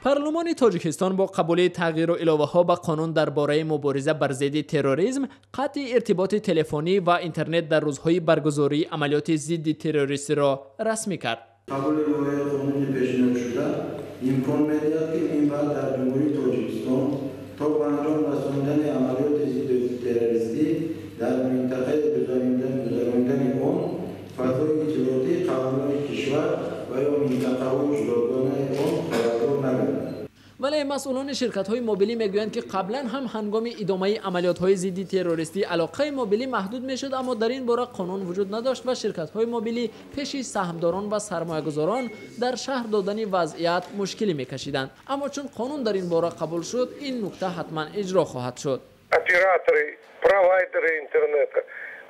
Парлумони Тоҷикистон бо қабули тағйиру иловаҳо ба қонун дар бораи мубориза бар зидди терроризм қатъи иртиботи телефонӣ ва интернет дар рӯзҳои баргузории амалиёти зидди террористиро расмӣ кард. Қабули лоиҳаи қонуни пешниҳодшуда имкон медиҳад, ки минбаъд дар Ҷумҳурии Тоҷикистон то ба анҷом расонидани амалиёти зидди террористӣ дар минтақаи гузаронидани он фазои иттилоотии қаламрави кишвар ва ё минтақаҳои ҷудогонаи он хабардор нагардад. Вале масъулони ширкатҳои мобилӣ мегӯянд, ки қаблан ҳам ҳангоми идомаи амалиётҳои зидди террористӣ алоқаи мобилӣ маҳдуд мешуд, аммо дар ин бора қонун вуҷуд надошт ва ширкатҳои мобилӣ пеши саҳмдорон ва сармоягузорон дар шарҳ додани вазъият мушкилӣ мекашиданд. Аммо чун қонун дар ин бора қабул шуд, ин нукта ҳатман иҷро хоҳад шуд. Операторы, провайдеры интернета,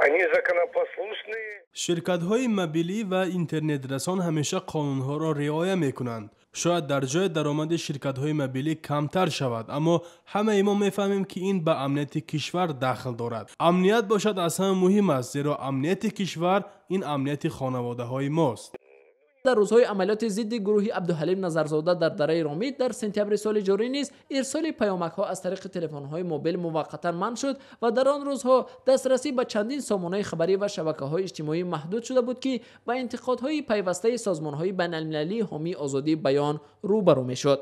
они законопослушные. Ширкатҳои мобилӣ ва интернетрасон ҳамеша қонунҳоро риоя мекунанд. Шояд дар ҷое даромади ширкатҳои мобилӣ камтар шавад, аммо ҳамаи мо мефаҳмем, ки ин ба амнияти кишвар дахл дорад. Амният бошад, аз ҳама муҳим аст, зеро амнияти кишвар ин амнияти хонаводаҳои мост. Дар рӯзҳои амалиёти зидди гурӯҳи Абдуҳалим Назарзода дар дараи Ромит дар сентябри соли ҷорӣ низ ирсоли паёмакҳо аз тариқи телефонҳои мобил муваққатан манъ шуд ва дар он рӯзҳо дастрасӣ ба чандин сомонаи хабарӣ ва шабакаҳои иҷтимоӣ маҳдуд шуда буд, ки ба интиқодҳои пайвастаи созмонҳои байналмилалии ҳомии озодии баён рӯбарӯ мешуд.